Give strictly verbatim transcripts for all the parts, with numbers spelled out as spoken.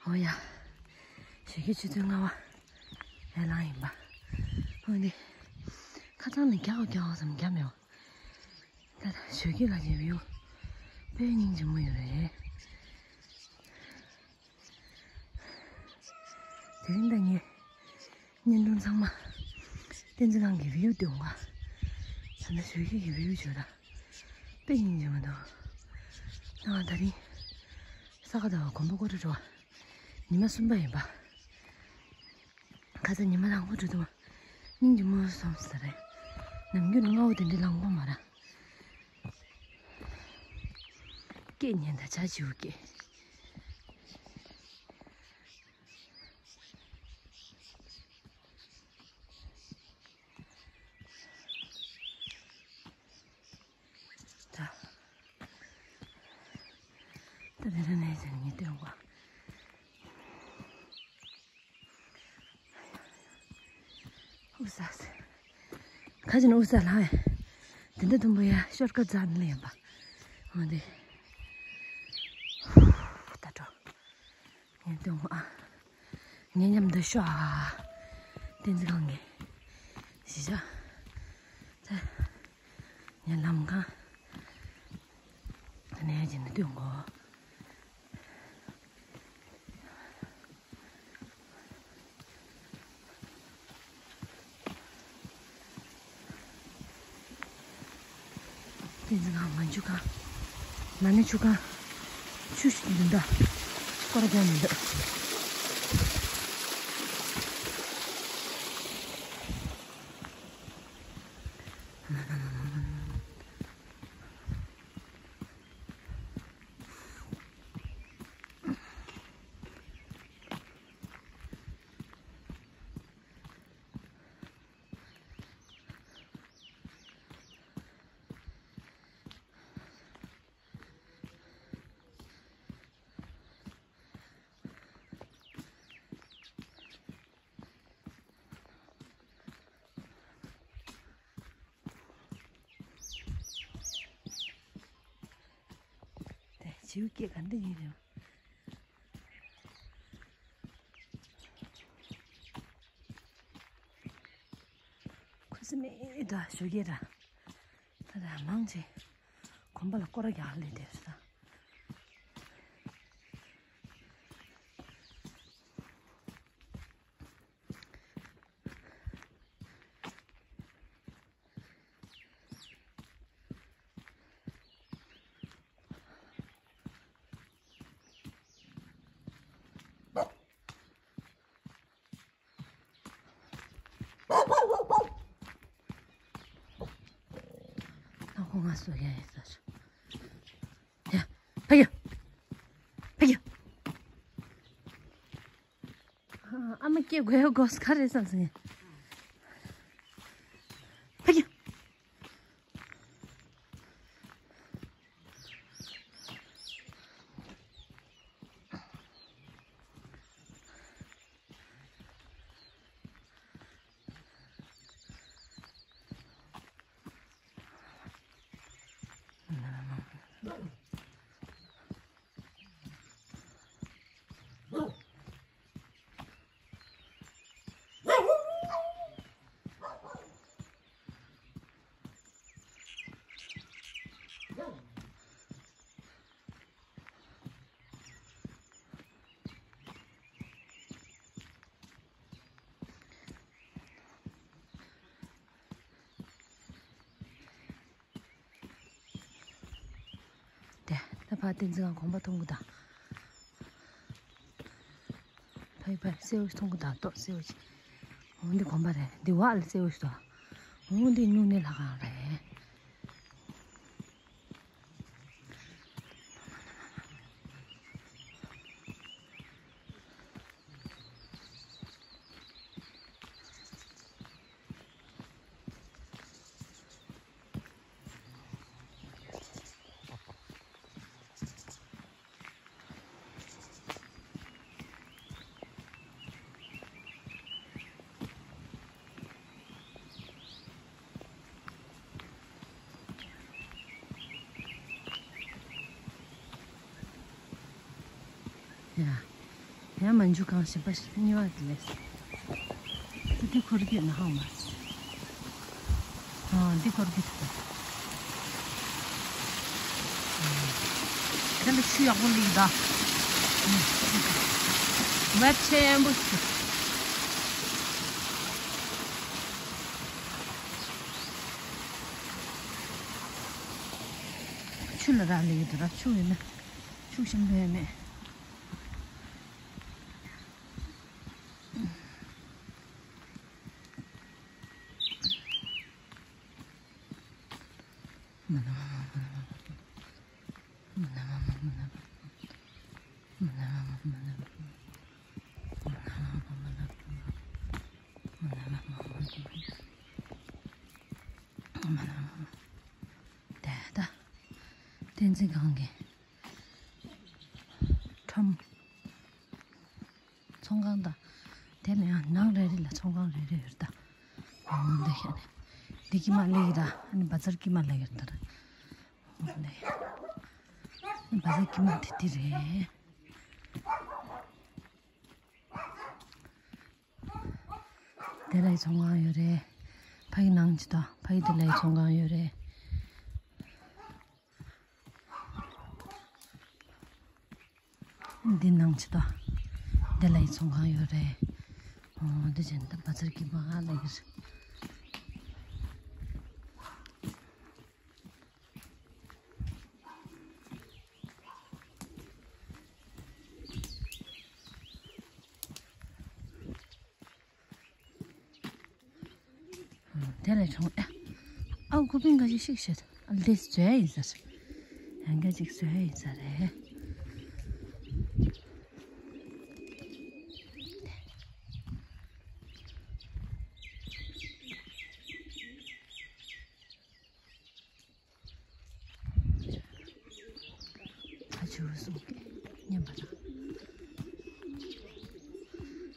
ཨོ་ཡ། ཞོགས་ཀས་ཆུ་ཚོད་ལྔ་པ་ཡར་ལངས་ཡིན་པ། ཨོ་ནི། ཁ་སང་ནས་རྒྱག་རྒྱག་བསམ་རྒྱག་མེད་པ། ད་ད་ཞོགས་ཀས་ལ་བྱེད་བིའུ་དཔེ་སྙིང་རྗེ་མོ་ཡོད་རེད། དེ་རིང་ད་ངས་བརྙན་ཐུང་ཚང་མ་བསྟན་འཛིན་ཁང་གི་བིའུ་སྟོན་ག་ད་ནི་ཞོགས་ཀས་ཀྱི་བིའུ་བྱོས་ད། དཔེ་སྙིང་རྗེ་མོ་འདུག་ད་ང་དེ་རིང་ས་ག་ཟླ་བ་དགོན་པ་སྐོར་ར་འགྲོ་བ། ཉི་མ་གསུམ་པ་ཡིན་པ། ཁ་སང་ཉི་མ་དང་པོ་འགྲོ་དུས་སྙིང་རྗེ་མོ་སོང་ས་རེད། ནམ་རྒྱུན་སྔ་པོ་དེ་འདྲ་ལངས་པ་མ་རེད། སྐད་ཉན་ད་ཆ་བྱིའུ་སྐད། ད། ད་དེ་རིང་ནས་ཀྱང་ངས་སྟོན་གོ། ཨུ་ས་ས། ཁ་ཅིག་ནི་ཨུ་ས་ལ་ཧེ། དེ་འདྲ་དུམ་བུ་ཡ་ཤོར་ཀ་ཛ་ནི་ལ་ཡིན་པ། འོ་དེ། ད་འགྲོ། ངས་སྟོན་གོ་ཨ། ངའི་མཉམ་དུ་ཤོག་ཨ། བསྟན་འཛིན་ཁང་གི། གཞིས་ཆགས། ད། ངའི་ལམ་ཁ། ད་ནས་ཀྱི་ནི་སྟོན་གོ། བསྟན་འཛིན་ཁང་མ་འཇུ་ཁང་། མ་ཎི་ཆུ་ཁང་། ཆུ་ཞིག་འདི་འདྲ། སྐོར་ར་རྒྱག་མི་འདུག་དེ་བྱིའུ་སྐད་ག་འདྲ་ཡིན་རེད། ཁུ་སིམ་མེར་འདུག་ཞོགས་ཀས་ར། ད་ད་མང་ཆེ་དགོན་པ་ལ་སྐོར་ར་རྒྱག་སླེབས་བསྡད་ས། ཨ་ཁོ་ང་སོ་ཡ་ཡ་ས། ཡ། ཕ་གི། ཕ་གི། ཨ་མ་སྐྱེ་དགོས་དགོས་ག་རེ་བསམ་སོང་ངས། ཕ་གི། དེ་ད་ཕ་བསྟན་འཛིན་ཁང་དགོན་པ་མཐོང་གི་ད། ཕ་ཡི་ཕ་ཡི་སེར་པོ་ཞིག་མཐོང་གི་ད། ཏོག་སེར་པོ་ཞིག་འོ་འདི་དགོན་པ་རེད། འདི་བ་ལ་སེར་པོ་ཞིག་ད། འོ་འདི་སྨྱུང་གནས་ལྷ་ཁང་རེད། ཡ། དེ་མ་འཇུ་གང་ཞིག་པ་ཞིག་གཉིས་པ་དེ་ལས། འདི་འཁོར་གྱི་ན་ཧང་མ། ཨ་འདི་འཁོར་གྱི་ཐུབ། དེ་ལ་ཆུ་ཡག་པོ་ལིག་ད། ཝེབ་ཆེན་པོ་ཞིག་ཆུ་ལ་རག་ལས་ཡོད་དོ་ར། ཆུ་ཡོད་ན་ཆུ་ཞིམ་པོ་ཡོད་མེད། དེ་ད་བསྟན་འཛིན་སྒང་གི་ཁྲོམ། ཚོང་ཁང་དང་། དེ་ནས་ཡང་ནང་རེ་རེ་ལ་ཚོང་ཁང་རེ་རེ་ཡོད་ད། འོ་འདི་ཤ་ནི། འདི་ཀྱི་མ་ལེ་ཡི་ད། ཨ་ནི་བ་ཛར་ཀྱི་མ་ལེ་ཡོད་ད། འོ་འདི། བ་ཛར་ཀྱི་མ་དེ་དེ་རེད། དེ་ལ་ཡི་ཚོང་ཁང་ཡོད་རེད། ཕ་གི་ནང་ཅི་ད། ཕ་གི་དེ་ལ་ཡི་ཚོང་ཁང་ཡོད་རེད། འདི་ནང་ཆེ་ཏོ། འདི་ལ་ཡི་ཚོང་ཁང་ཡོད་རེད། འོ་འདི་བཞིན་དུ་བ་ཛར་གྱི་མ་ལ་ཡོད་རེད། དེ་ལས་བྱུང་ཨ། ཨའུ་ཁུ་པིན་ག་ཞིག་ཤིག་བཤད། ཨ་ལས་བཟོས་ཡིན་ས་རེད། ཡང་ག་ཅིག་བཟོས་ཡིན་ས་རེད། ཁ་ཆུ་སོང་གི་ཉན་པ་དང་།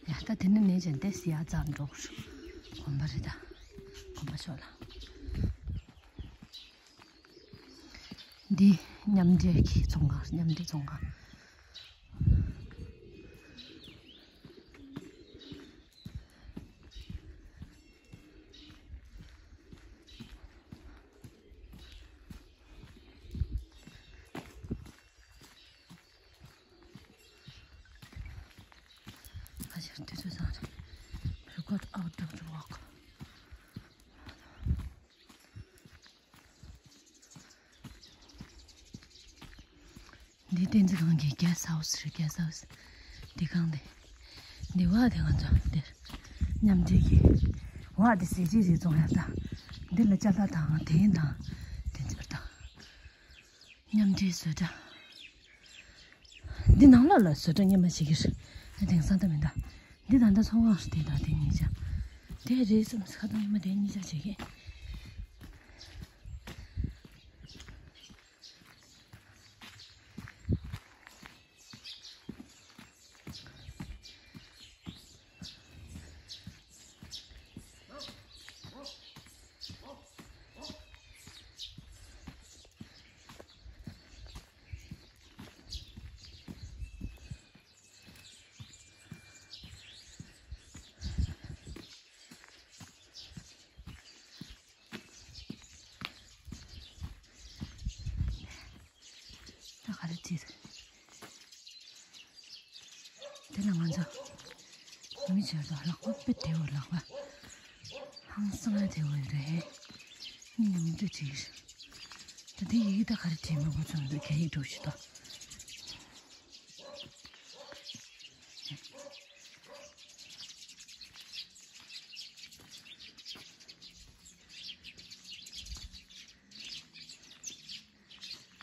ཡ་ད་དེ་ནི་ནས་ཀྱང་དེ་སི་ཡ་ཙམ་འགྲོ་དགོས་ཤོག་དགོན་པ་རེད་ད། དགོན་པ་ཕྱོགས་ལ། འདི་མཉམ་འབྲེལ་གྱི་ཚོང་ཁང་། མཉམ་འབྲེལ་ཚོང་ཁང་། ཨ་ཞར་དུས་ཚོད་བཟང་རེད། Record outdoor walk། འདི་བསྟན་འཛིན་སྒང་གི་གེ་སི་ཧའུ་སི་རེད། གེ་སི་ཧའུ་སི། འདི་གང་དེ། འདི་བ་དེ་ང་ཚོ་འདིར་མཉམ་འབྲེལ་གྱི་བ་དེ་ཟས་བཅད་རེ་བཙོང་ཡག་ད། འདི་ལ་ཅ་ལག་དང་དེ་དང་དེ་ཚོ་དང་། མཉམ་འབྲེལ་བཟོ་གྲྭ། འདི་ནང་ལོགས་ལ་བཟོ་གྲྭ་སྔོན་མ་བྱེད་ཀྱི་རེད། དེང་སང་ད་མི་འདུག་འདི་ད་ལྟ་ཚོང་ཁང་རེད། དེ་དང་དེ་གཉིས་ཆ། དེ་རེད་བསམ། ཁ་ཏོན་སྔོན་མ་དེ་གཉིས་ཆ་བྱེད་ཀྱི། ད་ག་རེ་བྲིས། དེ་ལ་ང་ཚོ་མི་བྱེད་དོ། ལག་པ་དཔེ་བདེ་བོ། ལག་པ་ཧང་སང་ཡ་བདེ་བོ་ཡོད་རེད། སྙིང་ནས་མི་འདོད་བྲིས། ད་དེ་ཡི་གེ་ད་ག་རེ་བྲིས་མི་དགོས་ཚོད་འདུག་སྐད་ཡིག་འགྲོ་བཞིན་དུ།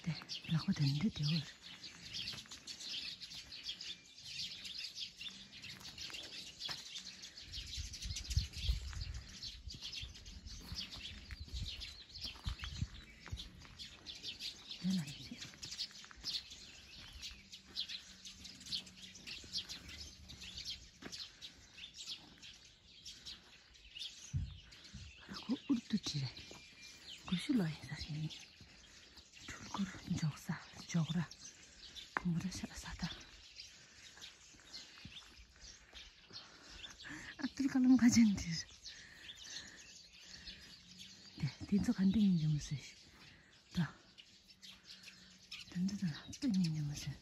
དེ་ལག་པ་དེ་འདི་དེ་བར། དེ་ལ་ཡིན། ཁོ་ཨུར་ཏུ་བྲིས་རེད། ཀུ་ཤུ་ལོ་ཡིན་ས་ཞིག་ཡིན། འཕྲུལ་འཁོར་འཇོག་ས། འཇོག་ར། མུ་ར་ཤ་ས་ད། ཁ་ལམ་ཁ་ཅན་དེར། དེ་དེ་ཚོ་ག་འདྲ་ཡིན་གྱི་མི་སྲིད་ཤི། ད། དེ་ཚོ་ད་ལ་ཚོ་ཡིན་གྱི་མི་སྲིད།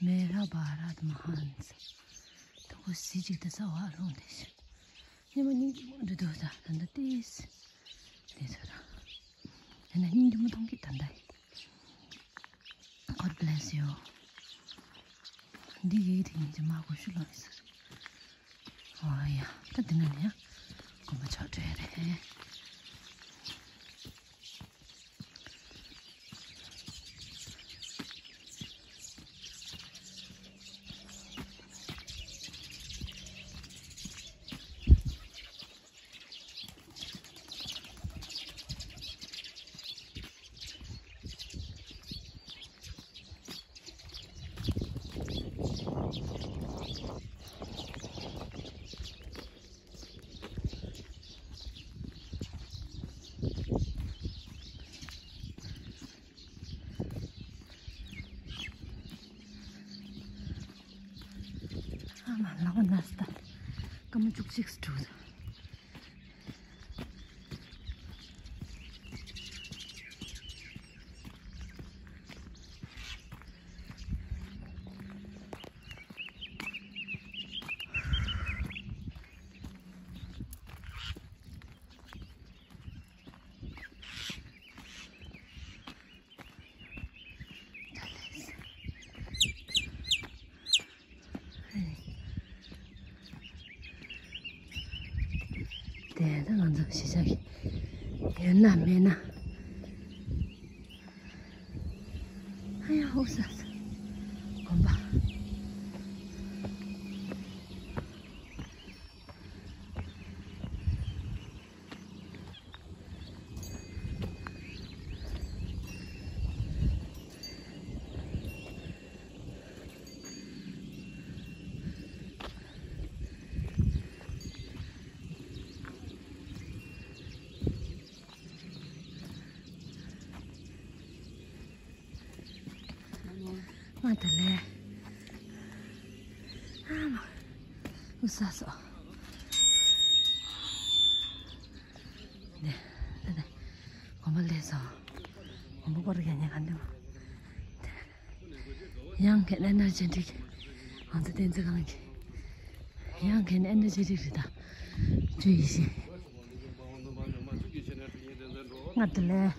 མེ་ར་བ་ར་དུ་མ་ཧན་སི། དུ་གོ་སི་ཅིག་དེ་ས་བ་རུང་དེ་ཤི། ཉི་མ་ཉིན་གྱི་མོ་འདྲི་དུ་ད་ད་ད་ཏིས། དེ་ཚོ་ད། དེ་ན་ཉིན་གྱི་མོ་མཐོང་གི་ད་ད། God bless you. འདི་ཡིག་དེ་ཡིན་གྱི་མ་གོ་ཤུ་ལོ་ཡིན་ཟེར། ཨོ་ཡ། ད་འདི་ན་ནི་ཡ། དགོན་པ་ཆོག་འགྲོ་ཡ་རེད། ཨ་མ་ལག་པ་ན་སྟ། སྐར་མ་བཅུ་གཅིག་འགྲོ། དེ་ད་ང་ཚོ་གཞིས་ཆགས་ཀྱི་ཡོད་ན་མེད་ན། ཨ་ཡ་ཧོ་ས་ས། དགོན་པ། ང་དེ་ལས། ཨ་མ། ཨུ་ས་སོ། ནེ། ནེ་ནེ། དགོན་པ་ལས་སོ། དགོན་པ་སྐོར་རྒྱག་ཉེ་ག་འདུག་ཡང་གན་ཨེ་ནར་ཇེ་ཊིག་ང་ཚོ་བསྟན་འཛིན་ཁང་གི། ཡང་གན་ཨེ་ནར་ཇེ་ཊིག་རེད་ད། ཅུ་ཡི་ཤེས། ང་དེ་ལས།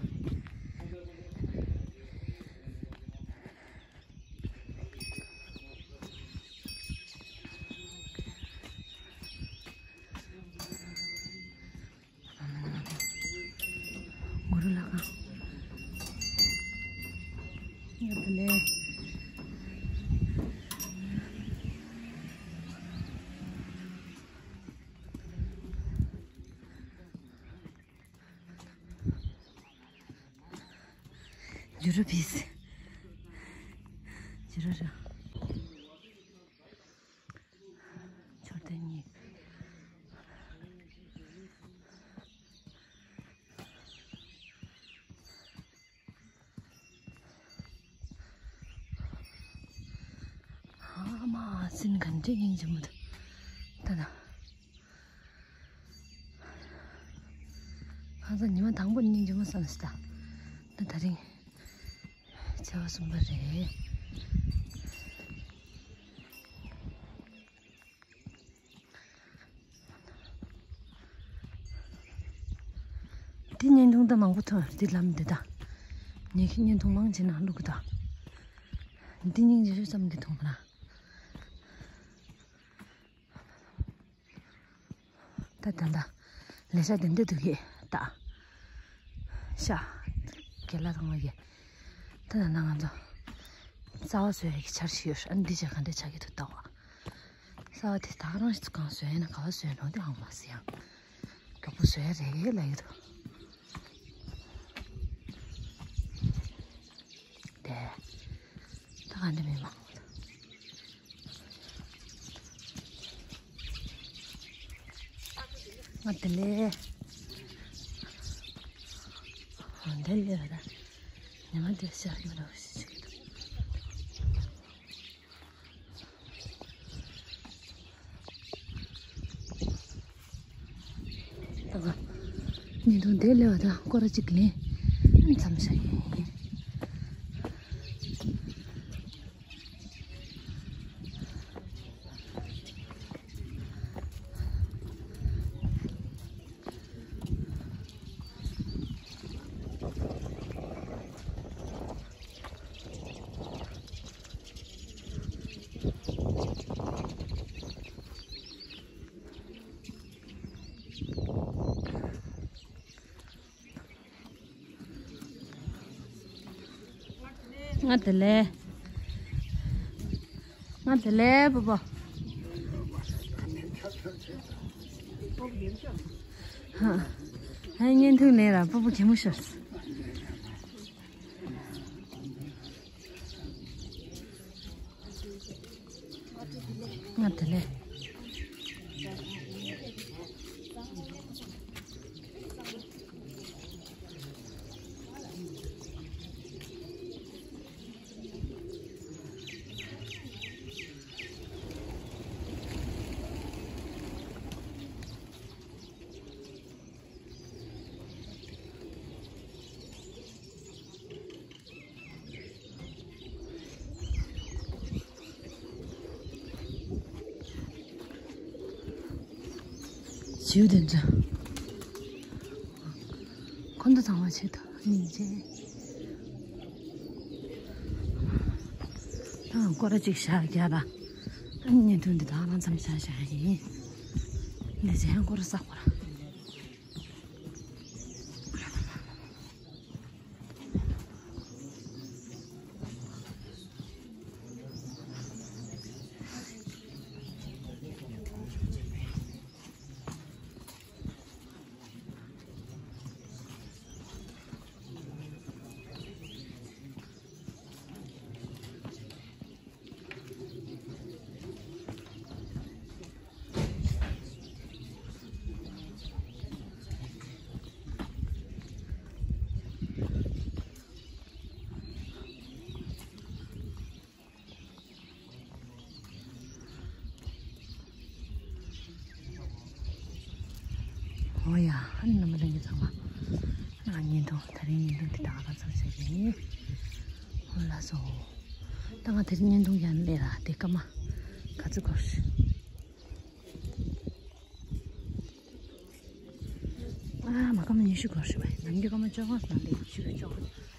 གུ་རུ་ལྷ་ཁང་། ཡབ་དེ་ལས། ཇུ་རུ་ཕིས། ཇུ་རུ་ར། མཆོད་རྟེན་གཉིས། ཨ་མ་སྲིན་ག་འདྲ་སྙིང་རྗེ་མོ་འདུག་ད་ད། ཁ་སང་ཉི་མ་དང་པོ་སྙིང་རྗེ་མོ་བསམ་སོང་ད། ད་ད་རིང་ཚེས་པ་གསུམ་པ་རེད། འདི་བརྙན་ཐུང་ད་མང་པོ་ཐོན་འདི་ལམ་འདི་ད། ཉེ་ཁའི་བརྙན་ཐུང་མང་ཆེ་ན་བླུག་གི་ད། འདི་སྙིང་རྗེ་ཤོས་ཙམ་གྱི་མཐོང་ན། ད་ད་ད། ལས་ཤག་དེ་འདི་འདུག་གི་ད། ཤག་དགེ་ལགས་རང་ལ་གི། ད་ད་ད་ང་ཚོ། རྩ་བ་བཟོ་ཡ་གི་འཆར་གཞི་ཡོད་ཨ་ནི་འདི་བྱས་ག་འདྲ་ཆགས་ཀྱི་འདུག་ལྟ་བ། རྩ་བ་དེ་ད་ག་རང་ཞིག་གང་བཟོ་ཡ་ན་ག་བ་བཟོ་ཡ་ནོ་དེ་ཧང་མ་སི་ཡང་། མགྱོགས་པོ་བཟོ་ཡ་རེད་ལ་ཡོད་དོ། དེ། ད་ག་འདི་མི་མང་བ་དང་། ང་དེ་ལས། འདི་ལས་ར། ཉི་མ་འདི་ཤར་གྱི་ར་ཞིག་ཅིག་འདུག་ཉིན་ཐུང་དེ་ལས་བ་དང་སྐོར་ར་གཅིག་ལེན་མཚམས་བཞག་ཡིན། ང་དེ་ལས། ང་དེ་ལས་པོ་པོ། ཧ། ཧ་བརྙན་ཐུང་ལས་ར་པོ་པོ་གད་མོ་ཤོར། ང་དེ་ལས། བྱིའུ་དེ་འདྲ། ཁོ་ཚོ་ཚང་མ་ཆེད་དུ་སྙིང་རྗེ། ད་སྐོར་ར་གཅིག་བཞག་རྒྱག་ད། ཨ་ནི་བརྙན་ཐུང་འདི་དག་རང་མཚམས་བཞག་བཞག་ཡིན། འདི་ཚེ་ཡང་སྐོར་ར་ས་སྐོར་ར། ཨོ་ཡ། ཨ་ནི་རྣམ་པ་ལྷན་རྒྱས་ཚང་མ། ང་བརྙན་ཐུང་དེ་རིང་བརྙན་ཐུང་འདི་དག་རང་མཚམས་བཞག་གི་ཡིན། ཨོ་ལགས་སོ། ད་ང་དེ་རིང་བརྙན་ཐུང་ཡང་ལས་ར་དེ་སྐར་མ་ག་ཚོད་འགོར། ཨ་མ་སྐར་མ་ཉི་ཤུ་འགོར་ཤི་བས། ནམ་རྒྱུན་སྐར་མ་བཅོ་ལྔ་ནང་ལས་ཉི་ཤུ་བཅོ་ལྔ།